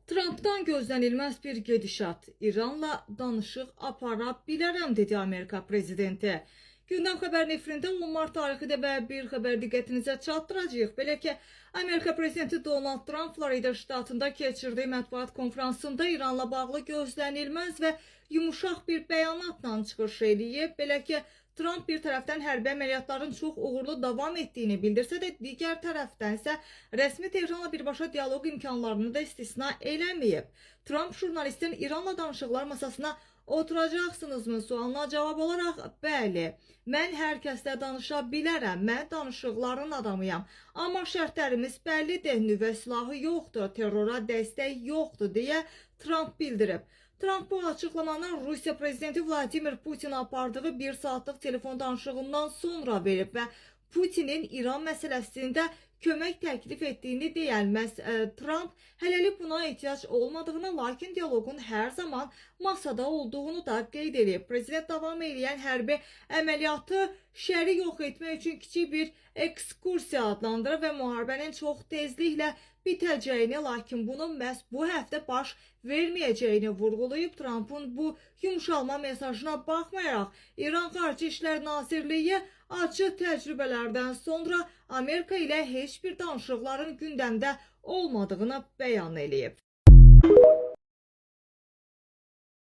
Trampdan gözlənilməz bir gedişat. İranla danışıq apara bilərəm, dedi Amerika prezidenti. Gündəm xəbərin efirində 10 mart tarixində və bir xəbər diqqətinizə çatdıracağıq. Belə ki, Amerika prezidenti Donald Trump Florida ştatında keçirdiyi mətbuat konfransında İranla bağlı gözlənilməz və yumuşaq bir bəyanatla çıxış eləyib. Belə ki, Trump bir tərəfdən hərbi əməliyyatların çox uğurlu davam etdiyini bildirsə də, digər tərəfdən isə rəsmi Tehranla birbaşa dialoq imkanlarını da istisna eləməyib. Trump jurnalistin İranla danışıqlar masasına oturacaqsınızmı sualına cavab olaraq bəli, mən hər kəslə danışa bilərəm, mən danışıqların adamıyam. Amma şərtlərimiz bəllidir, nüvə silahı yoxdur, terrora dəstək yoxdur deyə Trump bildirib. Trump bu açıqlamanı Rusiya prezidenti Vladimir Putin apardığı bir saatlıq telefon danışığından sonra verib və Putinin İran məsələsində kömək təklif etdiyini deyən məhz Trump hələlik buna ehtiyac olmadığını, lakin dialoqun hər zaman masada olduğunu da qeyd edib. Prezident davam edən hərbi əməliyyatı şəri yox etmək üçün kiçik bir ekskursiya adlandırıb və müharibənin çox tezliklə bitəcəyini, lakin bunun məhz bu həftə baş verməyəcəyini vurğulayıb. Trumpın bu yumşalma mesajına baxmayaraq, İran Xarici İşlər Nazirliyi acı təcrübələrdən sonra Amerika ilə heç bir danışıqların gündəmdə olmadığını bəyan eləyib.